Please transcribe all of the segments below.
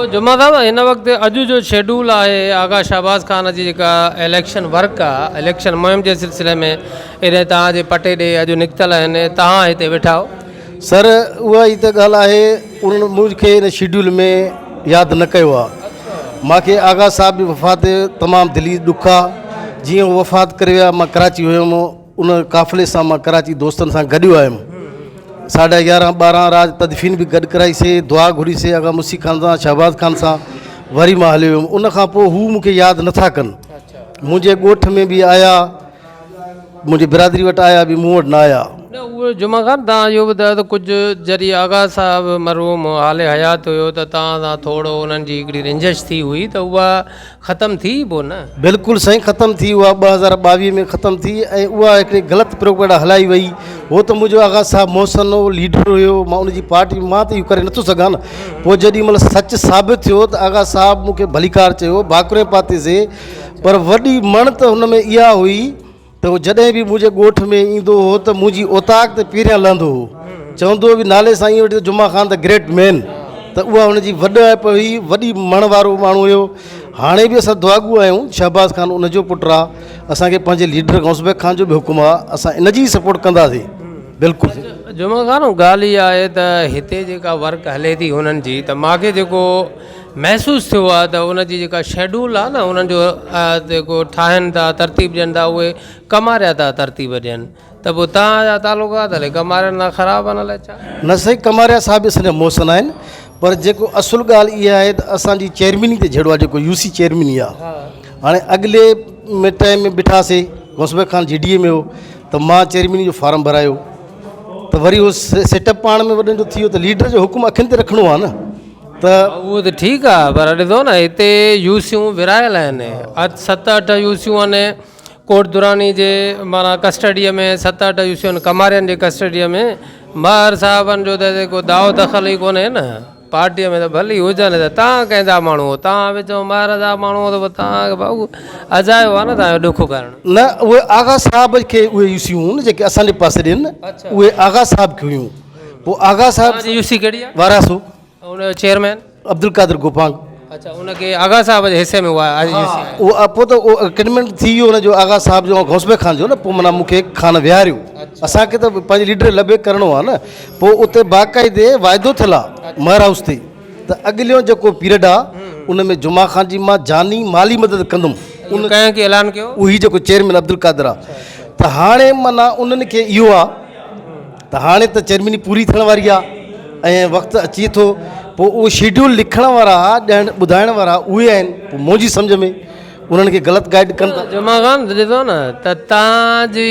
پوء جمعه صاحب هن وقت اڄ جو شيڊول آهي آغا شهباز خان جي جيڪا اليڪشن ورڪ آ اليڪشن مهم جي سلسلي ۾ ايڏي توهان جي پٽي ڏي اڄ نڪتل آهن توهان هتي ويٺا آهو. سر اها ئي ته ڳالهه آهي انهن مون کي ان شيڊول ۾ ياد نه ڪيو آ مان کي آغا صاحب جي وفات تي تمام دلي ڏک آ جيئن هو وفات ڪري ويا مان ڪراچي هيم ان قافلي سان مان ڪراچي دوستن سان گڏيو آيم ساڍا يارهن ٻارهن رات تدفين به گڏ ڪرائي سي دعا گهري سي آغا مسي خان سان شهباز خان سان وري مان هليو ويم ان کان پوء هو مون کي ياد نٿا ڪن منهنجي ڳوٺ ۾ به آيا منهنجي برادري وٽ آيا به مون وٽ نه آيا. نه اهو جمعه خان تان اهو ٻڌايو ته ڪجهه جڏهن آغا صاحب مرحوم حال حيات هيو ته تان سان ٿورو انهن جي هڪڙي رنجش ٿي هئي ته اها ختم ٿي پوء نه؟ بلڪل سائين ختم ٿي اها 2022 ۾ ختم ٿي ۽ اها هڪڙي غلط پروپيگنڊا هلائي وئي هو ته منهنجو آغا صاحب محسن هو ليڊر هيو مان ان جي پارٽي مان ته اهو ڪري نٿو سگهان نه پوء جيڏي مهل سچ ثابت ٿيو ته آغا صاحب مون کي ڀليڪار چيو ڀاڪرين پاتي سي پر وڏي مڻ ته هن ۾ اها هئي ته هو جڏهن به منهنجي ڳوٺ ۾ ايندو هو ته منهنجي اوطاق تي پهريان لهندو هو. چوندو هو به نالي سان ائين وٺي ته جمعه خان the great مين ته اها هن جي وڏائپ هئي، وڏي مڻ وارو ماڻهو هيو. هاڻي به اسان دعاگو آهيون، شهباز خان ان جو پٽ آ، اسان کي پنهنجي ليڊر غوث بيگ خان جو به حڪم آ، اسان ان جي ئي سپورٽ ڪنداسين. بلڪل. جمعه خان ڳالهه اها آهي ته هتي جيڪا ورڪ هلي ٿي هنن جي ته مان کي جيڪو محسوس ٿيو آهي ته ان جي جيڪا شيڊول آهي نه انهن جو جيڪو ٺاهن ٿا ترتيب ڏين ٿا اهي ڪماريا ٿا ترتيب ڏين ته پوء توهان جا تعلقات الائي ڪمارين سان خراب آهن الائي ڇا. نه سائين ڪماريا صاحب به اسان جا محسن آهن پر جيڪو اصل ڳالهه اها آهي ته اسان جي چيئرميني تي جهيڙو آهي جيڪو يو سي چيئرميني آهي هاڻي اڳلي ۾ ٽائيم ۾ بيٺاسي غوث بخش خان جي ڊي اي ۾ هو ته مان چيئرميني جو فارم ڀرايو ته وري اهو سيٽ اپ پاڻ ۾ وڏن جو ٿي ويو ته ليڊر جو حڪم اکين تي رکڻو آهي نه ته اهو ته ٺيڪ آ پر ڏسو نه هتي يوسيون ورهايل آهن ست اٺ يوسيون آهن ڪوٽ دراني جي معنيٰ ڪسٽڊيء ۾ ست اٺ يوسيون آهن ڪمارين جي ڪسٽڊيء ۾ مهر صاحبن جو ته هتي ڪو داء دخل ئي ڪونهي نه پارٽيء ۾ ته ڀلي هجن ته تان ڪنهن جا ماڻهو هو تان به چئو مهر جا ماڻهو هو ته پوء تان کي ڀائو اجايو آ نه تان جو ڏک ڪرڻ. نه اهي آغا صاحب کي اهي يوسيون هيون نه جيڪي اسان جي پاسي ڏين اهي آغا صاحب کي هيون پوء آغا صاحب توهان جي يوسي ڪهڙي آ؟ واراسو. ان جو چيئرمين؟ عبدالقادر گوپانگ. اڇا ان کي آغا صاحب جي حصي ۾ اها يو سي آئي. اها پوء ته اهو اگريمينٽ ٿي ويو ان جو آغا صاحب جو ۽ غوث بيگ خان جو نه پوء معنيٰ مون کي خان ويهاريو اسان کي ته پنهنجي ليڊر لبيڪ ڪرڻو آهي نه پوء اتي باقاعدي واعدو ٿيل آهي مهر هائوس تي ته اڳليون جيڪو پيريڊ آهي ان ۾ جمعه خان جي مان جاني مالي مدد ڪندم. ان ڪنهن کي اعلان ڪيو؟ اهو هي جيڪو چيئرمين عبدالقادر آهي ته هاڻي معنيٰ انهن کي اهو آهي ته هاڻي ته چيئرميني پوري ٿيڻ واري آ ۽ وقت اچي ٿو پوء اهو شيڊيول لکڻ وارا ڏيڻ ٻڌائڻ وارا اهي آهن پوء منهنجي سمجهه ۾ انهن کي غلط گائيڊ ڪن ٿا. جمعه خان ڏسو نه ته تان جي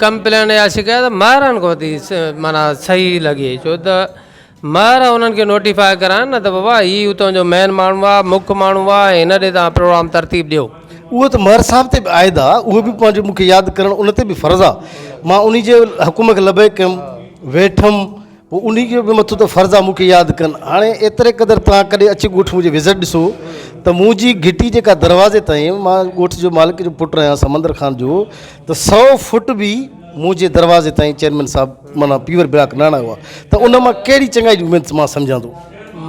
ڪمپلين يا شڪايت ماهرن کان ٿي معنيٰ صحيح لڳي ڇو ته مهر انهن کي نوٽيفاء ڪرائن نه ته بابا هي اتان جو مين ماڻهو آ مک ماڻهو آ هن ڏي تان پروگرام ترتيب ڏيو. اهو ته مهر صاحب تي به عائد آ اهو به پنهنجو مون کي ياد ڪرڻ ان تي به فرض آ مان انهي جي حڪم کي لبيڪ ڪيم ويٺم پوء انهي جو به مٿو ته فرض آ مون کي ياد ڪن هاڻي ايتري قدر توهان ڪڏهن اچي ڳوٺ منهنجي وزٽ ڏسو ته منهنجي گهٽي جيڪا دروازي تائين مان ڳوٺ جو مالڪ جو پٽ آهيان سمندر خان جو ته سئو فٽ به منهنجي دروازي تائين چيئرمين صاحب معنيٰ پيور بلاڪ نه آڻايو آهي ته ان مان ڪهڙي چڱائي جي اميد مان سمجهان ٿو.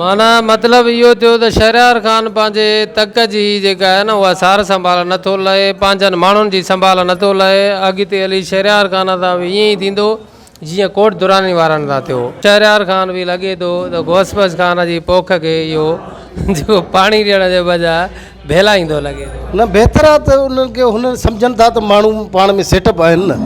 معنيٰ مطلب اهو ٿيو ته شهريار خان پنهنجي تڪ جي جيڪا آهي نه اها سار سنڀال نه ٿو لهي، پنهنجن ماڻهن جي سنڀال نه ٿو لهي، اڳتي هلي شهريار خان سان به ائين ئي ٿيندو جيئن ڪوٽ دراني وارن سان ٿيو. شهريار خان به لڳي ٿو ته غوث بخش خان جي پوک کي اهو جيڪو پاڻي ڏيڻ جي بجاء ڀيلائيندو لڳي ٿو. نه بهتر آ ته انهن کي هن سمجهن ٿا ته ماڻهو پاڻ ۾ سيٽ اپ آهن نه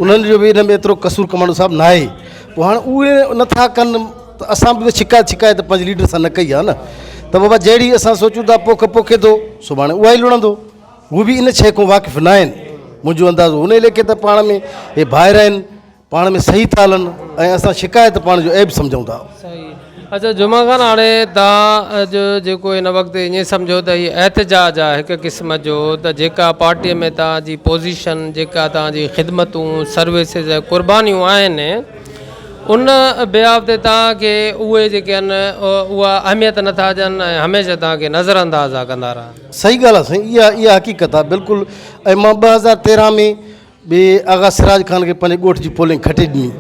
انهن جو به ان ۾ ايترو قصور ڪمانڊو صاحب نه آهي پوء هاڻ اهي نه ٿا ڪن ته اسان به شڪايت شڪايت پنهنجي ليڊر سان نه ڪئي آ نه ته بابا جهڙي اسان سوچون ٿا پوک پوکي ٿو سڀاڻي اها ئي لڻندو هو به ان شيء کان واقف نه آهن منهنجو اندازو ان ليکي ته پاڻ ۾ هي ڀائر آهن پاڻ ۾ صحيح ٿا هلن ۽ اسان شڪايت پاڻ جو عيب سمجهون ٿا. صحيح اچا جمعه خان هاڻي تان جو جيڪو هن وقت ائين سمجهو ته هي احتجاج آ هڪ قسم جو ته جيڪا پارٽي ۾ تان جي پوزيشن جيڪا تان جي خدمتون سروسز ۽ قربانيون آهن ان بيهاف تي تان کي اهي جيڪي آهن اها اهميت نٿا ڏين ۽ هميشه تان کي نظر انداز آ ڪندا رهن. صحيح ڳالهه آ سائين اها اها حقيقت آ بلڪل ۽ مان 2013 ۾ ٻي آغا سراج خان کي پنهنجي ڳوٺ جي پولنگ کٽي ڏني.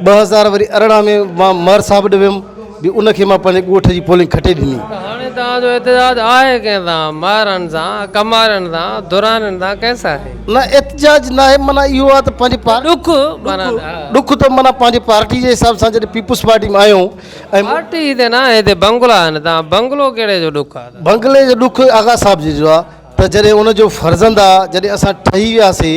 2000 وري 18 ۾ مان مهر صاحب ڏي ويم به ان کي مان پنهنجي ڳوٺ جي پولنگ کٽي ڏني. ته هاڻي سائين توهان جو احتجاج آهي ڪنهن سان؟ ماهرن سان، ڪمارين سان، ڌرانين سان ڪنهن سان آهي؟ نه احتجاج ناهي معنيٰ اهو آهي ته پنهنجي پار ڏک معنيٰ ڏک ته معنيٰ پنهنجي پارٽي جي حساب سان جڏهن پيپلز پارٽي ۾ آيو ۽ پارٽي هتي ناهي هتي بنگلا آهن توهان بنگلو ڪهڙي جو ڏک آهي؟ بنگلي جو ڏک آغا صاحب جي جو آهي ته جڏهن ان جو فرزند آ جڏهن اسان ٺهي وياسي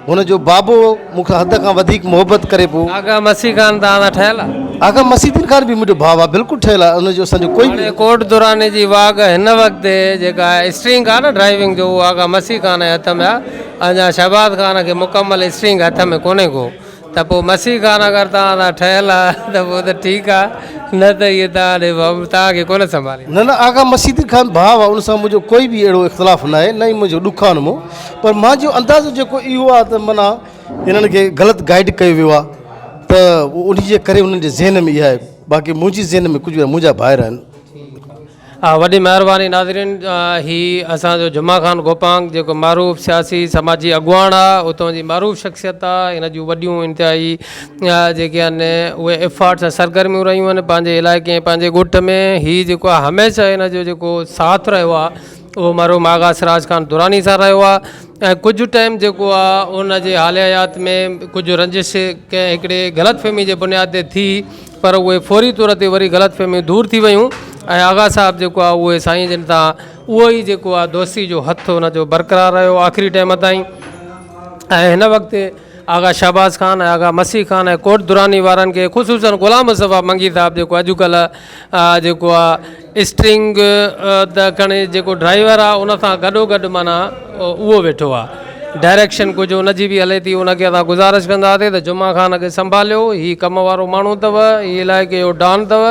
هن جو بابو مون کان حد کان وڌيڪ محبت ڪري پيو. آغا مسيح خان توهان سان ٺهيل آ؟ آغا مسيح الدين خان به منهنجو ڀاء آ بلڪل ٺهيل آ ان جو اسان جو ڪوئي هاڻي ڪوٽ دراني جي واڳ هن وقت جيڪا اسٽرنگ آ نه ڊرائيونگ جو اهو آغا مسيح خان جي هٿ ۾ آ اڃا شهباز خان کي مڪمل اسٽرنگ هٿ ۾ ڪونهي ڪو. ته پوء مسيح خان اگر توهان سان ٺهيل آ ته پوء ته ٺيڪ آ نه ته اهي توهان ڏي توهان کي ڪونه سنڀاليندا. نه نه آغا مسيح خان ڀاء آ ان سان منهنجو ڪوئي به اهڙو اختلاف نه آهي نه ئي منهنجو ڏک آ ان مون پر مانجو اندازو جيڪو اهو آ ته معنيٰ انهن کي غلط گائيڊ ڪيو ويو آ ته انهي جي ڪري انهن جي ذهن ۾ اها آهي باقي منهنجي ذهن ۾ ڪجهه منهنجا ڀائر آهن. وڏي مهرباني ناظرين هي اسان جو جمعه خان گوپانگ جيڪو معروف سياسي سماجي اڳواڻ آ اتان جي معروف شخصيت آ هن جون وڏيون انتهائي جيڪي آهن اهي افارٽس ۽ سرگرميون رهيون آهن پنهنجي علائقي ۽ پنهنجي ڳوٺ ۾ هي جيڪو آ هميشه هن جو جيڪو ساٿ رهيو آ اهو مرحوم آغا سراج خان دراني سان رهيو آ ۽ ڪجهه ٽائيم جيڪو آ ان جي حال حيات ۾ ڪجهه رنجش ڪنهن هڪڙي غلط فهمي جي بنياد تي ٿي پر اهي فوري طور تي وري غلط فهميون دور ٿي ويون ۽ آغا صاحب جيڪو آهي اهي سائين جن سان اهو ئي جيڪو آهي دوستي جو هٿ ان جو برقرار رهيو آخري ٽائيم تائين ۽ هن وقت آغا شهباز خان ۽ آغا مسيح خان ۽ ڪوٽ دراني وارن کي خصوصا غلام مصطفيٰ منگي صاحب جيڪو اڄڪلهه جيڪو آهي اسٽرنگ ته کڻي جيڪو ڊرائيور آهي ان سان گڏو گڏ معنيٰ اهو ويٺو آهي ڊائريڪشن ڪجهه ان جي به هلي ٿي ان کي اسان گذارش ڪنداسين ته جمعه خان کي سنڀاليو هي ڪم وارو ماڻهو اٿو هي علائقي جو ڊان اٿو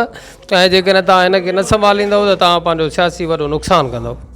۽ جيڪڏهن توهان هن کي نه سنڀاليندؤ ته توهان پنهنجو سياسي وڏو نقصان ڪندؤ.